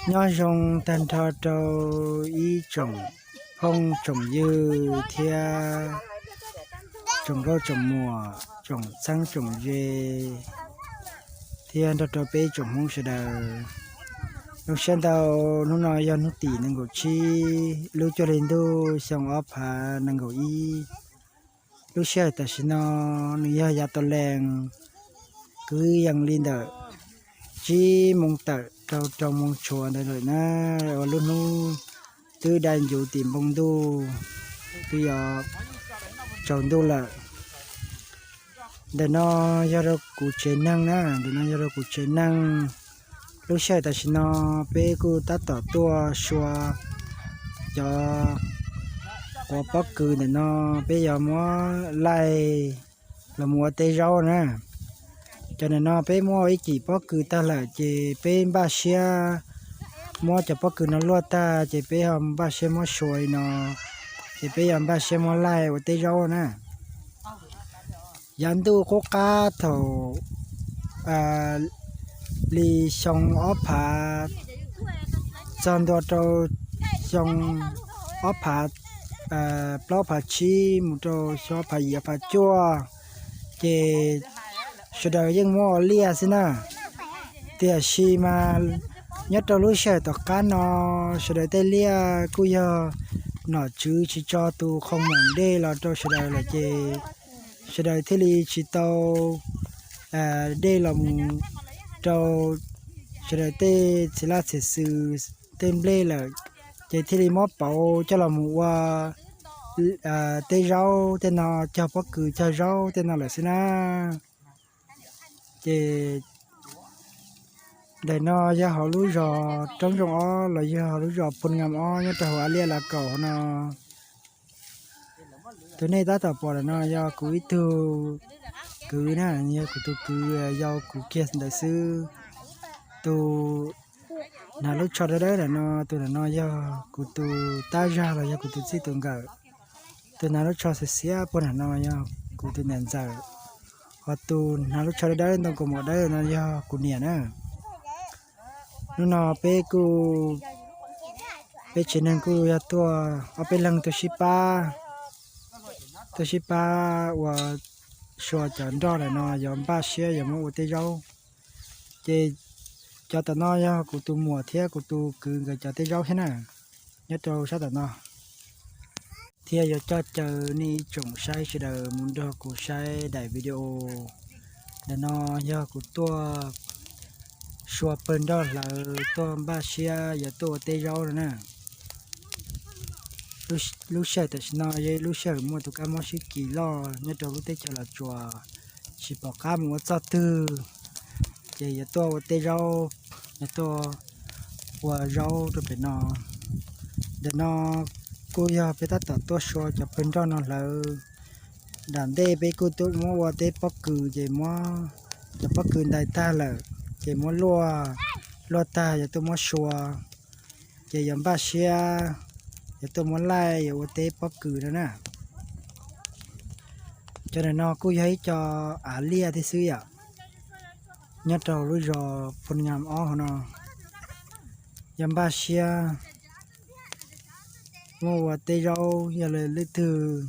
Nyob zoo tag nrho rau ib tsoom phooj tsoom ywg thiab tsoom nkauj tsoom muam, tsoom txheeb tsoom ze, thiab nrog rau peb tsoom Hmoob sawv daws. Zoo siab ntau, hnub no yog hnub tim nees nkaum tsib lub cuaj hli ntuj xyoo ob phav nees nkaum ib. Lub sij hawm tam sim no nws yog yav tau lees kwv yees li ntawm tsib moos tawm rau rau moos tshuav ntawd lawm na, uas lub hnub twb dai ncuv tim npoo ntuj, twb yuav tsaus ntuj lawm. Ntawm no yog rau kuv tsev neeg na, ntawm no yog rau kuv tsev neeg. Lub sij hawm tam sim no peb kuj tab tom tuaj sua cov quav pob kws ntawm no, peb yuav muab laij los mus ua teb zaub na. Cov ntawm no peb muab ua ib cim pob kws tag lawm ces peb npaj siab muab cov pob kws no luaj tag ces peb ho npaj siab muab sua li no, ces peb yuav npaj siab muab laij ua teb zaub na. Yav ntuj qub qab thaum li xyoo ob phav txog ntua rau xyoo ob phav plaub phav tsib mus rau xyoo ob phav yim ob phav cuaj, ces sawv daws yeej muab ua liaj xwb na. Tiam sis mas nyob rau lub sij hawm tom qab no sawv daws tej liaj kuj yog nom tswv tsis tso tus qhoo moom dej los rau sawv daws lawm ces sawv daws thiaj li tsis tau dej los mus rau sawv daws tej txiv laj txiv xwm tej nplej lawm, ces thiaj li muab pauv coj los mus ua tej zaub tej no, cog pob kws cog zaub tej no lawm xwb na. Ces ntawm no yog hauv lub zos Roob Zoo ob los yog hauv lub zos Phu Ngam ob nyob rau hauv Av Liaj Lav Kaum no. Tus nej tab tom pom ntawm no yog kuv ib tug kwv na, yog kuv tus kwv yau kuv kiag ntawd xwb. Tus hnav lub tsho dawb dawb ntawm no, tus ntawm no yog kuv tus tab zag los yog kuv tus txij tus nkawm. Tus hnav lub tsho xiav xiav puag nram no yog kuv tus niam ntxawm, ho tus hnav lub tsho dawb dawb ntoo kaus mom dawb no yog kuv niam na. Hnub no peb kuj, peb tsev neeg kuj yog tuaj ob peb leeg tuaj sib pab, tuaj sib pab ua sua cov nroj ntawm no yuav npaj siab yuav muab ua tej zaub. Ces cov tom no yog kuv tus muam thiab kuv tus kwv nkawd cov tej zaub thiab na, nyob rau sab tom no. Thiab yuav coj caw nej ib tsoom saib sawv daws mus nrog kuv saib daim video. Ntawm no yog kuv tuaj sua pawg nroj hlawv tuaj npaj siab yuav tuaj ua tej zaub no na. Lub sij hawm tam sim no yog lub sij hawm muaj tus kab mob sib kis loj nyob rau lub teb chaws Los Tsuas, tsis pom qab mus ua txoj twg, ces yuav tuaj ua tej zaub, yuav tuaj ua zaub rau pem no. Ntawm no kuj yog peb tab tom tuaj sua cov pawg nroj no hlawv. Nram ntej peb kuj tuaj muab ua tej pob kws ces muab cov pob kws ntais tag lawm ces muab luaj, luaj tag yuav tuaj muab sua, ces yuav npaj siab yuav tuaj muab laij yuav ua tej pob kws no na. Cov ntawm no kuj yog ib co av liaj thiab xwb yom, nyob rau lub zos Phu Ngam ob hauv no. Yog npaj siab muab ua tej zaub, yog leej twg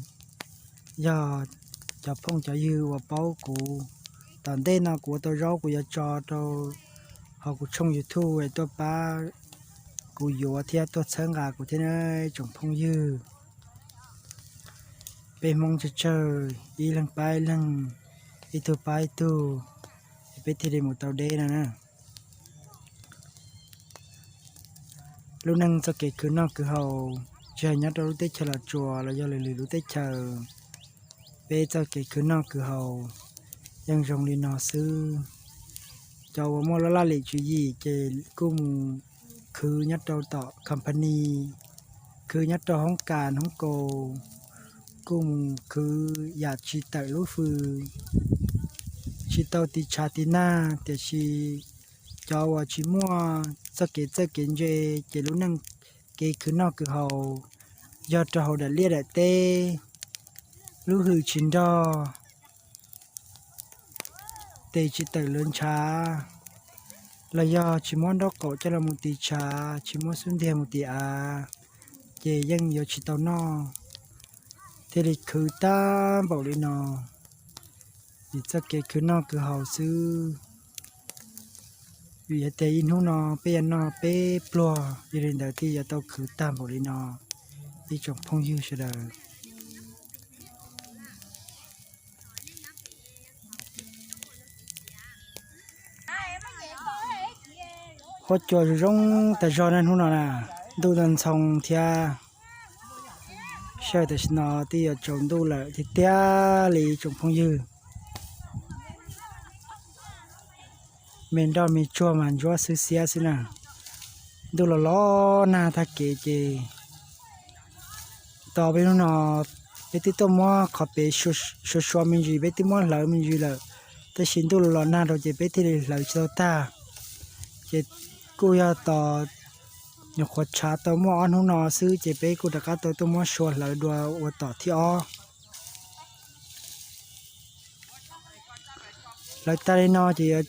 yog cov phooj cov ywg uas paub kuv, tom ntej no kuv ua tau zaub kuv yuav tso rau hauv kuv tshooj YouTube es tuaj pab kuv yuav thiab tuaj txhawb nqa kuv thiab na tsoom phooj ywg. Peb Hmoob tsawg tsawg, ib leeg pab ib leeg, ib tug pab ib tug, es peb thiaj li mus tau deb no na. Lub neej txoj kev khwv noj khwv haus, tsis hais nyob rau lub teb chaws Los Tsuas los yog lwm lwm lub teb chaws, peb txoj kev khwv noj khwv haus yeej zoo li no xwb. Cov uas muaj laj lim tswv yim ces kuj mus khwv nyob rau tom company, khwv nyob rau hoob kas hoob kaus, kuj mus khwv yam tsis tawm lub hws, tsis tau tiv tshav tiv nag. Tiam sis cov uas tsis muaj txoj kev txawj kev ntse ces lub neej kev khwv noj khwv haus yog rau hauv daim liaj daim teb, lub hws tsis nrog, tes tsis tawm lawv ntshav, los yog tsis muab nraub qaum coj los mus tiv tshav, tsis muab xub ntiag mus tiv av, ces yeej yuav tsis tau noj, thiaj li khwv tag npaum li no. Vim txoj kev khwv noj khwv haus xwb. Vim hais tias ib hnub no peb yuav noj peb pluag, yog li ntawd thiaj yuav tau khwv tag npaum li no, ib tsoom phooj ywg sawv daws. Huab cua zoo zoo tas zog na hnub no na, ntuj ntxhoo thiab. Sawv tam sim no twb yuav tsaus ntuj lawm tiag tiag li tsoom phooj ywg. Me nroj me tsuag mas ntsuab xwb xiab xwb na. Ntuj los los nag tag kev ces tos peb hnub no, peb twb tuaj muab qhov pem suav suav me ntsis, peb twb muab hlawv me ntsis lawm, tab sis ntuj los los nag rau ces peb thiaj li hlawv tsis tau tag. Ces kuj yog tos nyuam qhuav tshav tau muaj ob hnub no xwb ces peb kuj rov qab tau tuaj muab suav hlawv dua ua tom thib ob. Hlawv tag li no ces yuav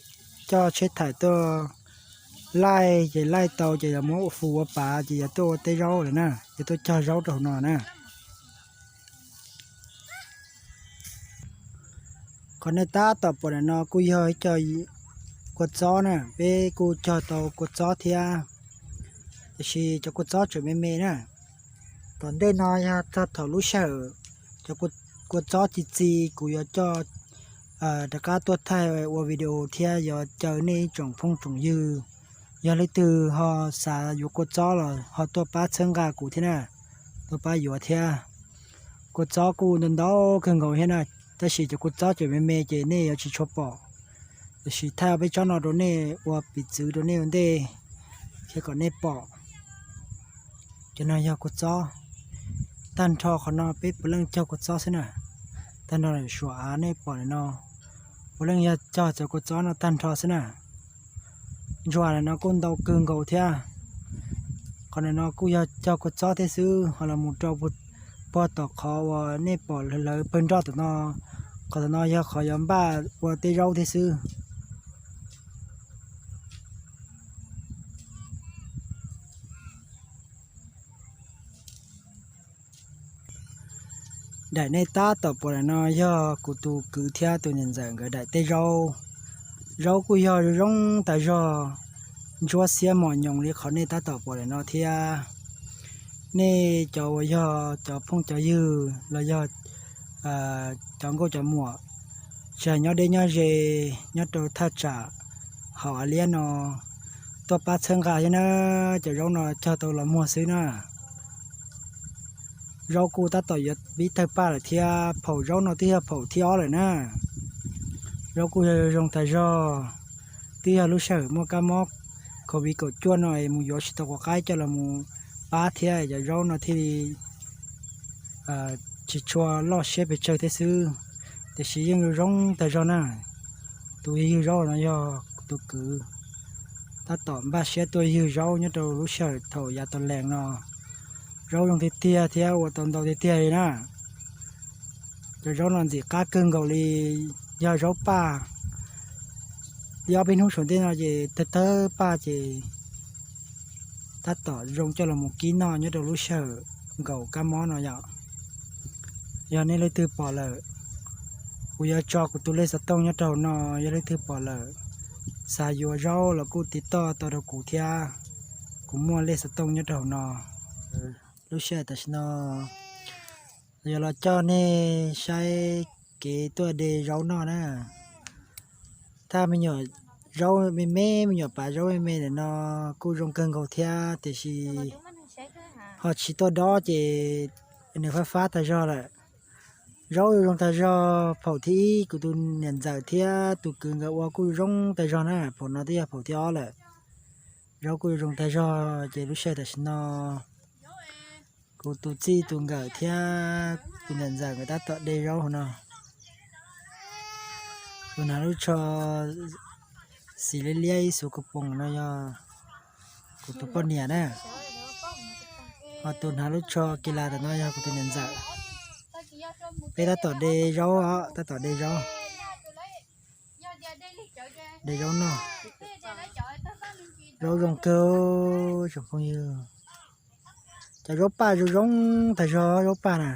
coj tsheb thaim tuaj laij, ces laij tau ces yuav muab ua fu ua pas ces yuav tuaj ua teb zaub lawm na, yuav tuaj cog zaub rau hauv no na. Qhov nej tab tom pom ntawm no kuj yog ib co kua txob na, peb kuj cog tau kua txob thiab, tiam sis cov kua txob tseem me me na. Tom ntej no yog txog thaum lub sij hawm cov kua txob txi txi, kuv yuav coj rov qab tuaj thaij ua video thiab yuav caw nej ib tsoom phooj tsoom ywg, yog leej twg ho xav yuav kua txob los ho tuaj pab txhawb nqa kuv thiab na, tuaj pab yuav thiab. Kua txob kuj ntau ntau kawg nkaus thiab na, tab sis cov kua txob tseem me me ces nej yuav tsis tshua pom, tiam sis thaij peb tsob no rau nej ua piv txwv rau nej ua ntej thiab kom nej pom. Cov no yog kua txob, tag nrho qhov no peb puav leej cog kua txob xwb na. Tag nrho suav av nej pom ntawm no, puav leej yog cog cov kua txob no tag nrho xwb na. Ntsuag ntawm no kuj ntau kawg nkaus thiab. Qhov ntawm no kuj yog cog kua txob thiab xwb, ho los mus rau puag tom qhov uas nej pom lawv pawg nroj tom no, qhov tom no yog qhov yuav npaj ua teb zaub thiab xwb. Daim nej tab tom pom ntawm no yog kuv tus kwv thiab tus niam ntxawm nkawd daim teb zaub. Zaub kuj yog zoo zoo tas zog, ntsuab xiab mos nyoos li qhov nej tab tom pom ntawm no thiab. Nej cov uas yog cov phooj cov ywg los yog cov nkauj cov muam, tsis hais nyob deb nyob ze, nyob rau thaj tsam hauv av liab no, tuaj pab txhawb nqa thiab na. Cov zaub no cog tau los muag xwb na. Zaub kuj tab tom yuav pib tawg paj lawm thiab, phaum zaub no twb yog phaum thib ob lawm na. Zaub kuj yog zoo tas zog, twb yog lub sij hawm muaj kab mob covid kaum cuaj no es mus yuav tsis tau quav qaib coj los mus pab thiab, cov zaub no thiaj li tsis tshua loj siab pes tsawg thiab xwb, tiam sis yeej zoo zoo tas zog na. Tus yug zaub no yog tus kwv, tab tom npaj siab tuaj yug zaub nyob rau lub sij hawm thaum yav tau lees no. Zaub zoo tiag tiag thiab ua tau ntau tiag tiag li na. Cov zaub no ntxim qab kawg nkaus li, yog zaub paj. Li ob peb hnub saum ntej no ces tawg tawg paj ces tab tom zoo coj los mus kib noj nyob rau lub sij hawm nkaum kab mob no yom. Yog nej leej twg pom lawm, kuv yuav tso kuv tus lej xov tooj nyob rau hauv no, yog leej twg pom lawm, xav yuav zaub los kuj tiv toj tau rau kuv thiab, kuv muaj lej xov tooj nyob rau hauv no. Lub sij hawm tam sim no yuav los coj nej saib kev tuaj de zaub noj na. Thaj me nyuam zaub me me, me nyuam pav zaub me me ntawm no kuj zoo kawg nkaus thiab, tiam sis ho tsis tuaj dob ces nws fab fab tag zog lawm. Zaub zoo tag zog, phaum thib ib kuv tus niam ntxawm thiab tus kwv nkawd ua kuj zoo tag zog na, phaum no twb yog phaum thib ob lawm. Zaub kuj zoo tag zog ces lub sij hawm tam sim no kuv tus txij tus nkawm thiab tus niam ntxawm nkawd tab tom de zaub hauv no. Tus hnav lub tsho xim liab liab ib xuv kos poom no yog kuv tus poj niam na. Ho tus hnav lub tsho kis las ntawm no yog kuv tus niam ntxawm. Peb tab tom de zaub os, tab tom de zaub, de zaub noj. Zaub zoo kawg tsoom phooj ywg. Cov zaub paj zoo zoo tag zog zaub paj na.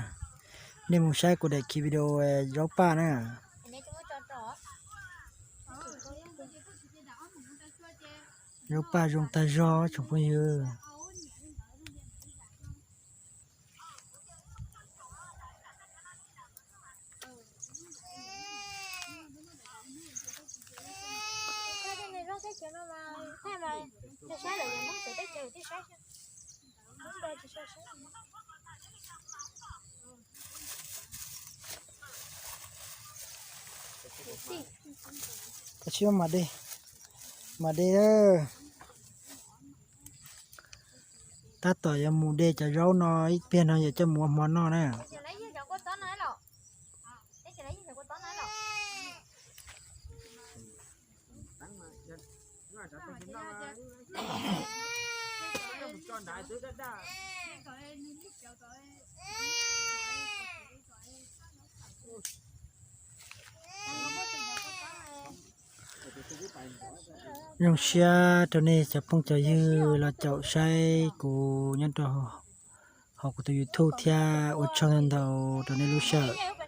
Nej mus saib kuv daim khi video zaub paj na. Zaub paj zoo tag zog tsoom phooj ywg. Tab tom yuav mus de cov zaub no ib pliag no yuav coj mus ua hmo noj na. Zoo siab rau nej cov phooj cov ywg los caum saib kuv nyob rau hauv kuv tus YouTube thiab ua tsaug ntau ntau rau nej lub sij hawm.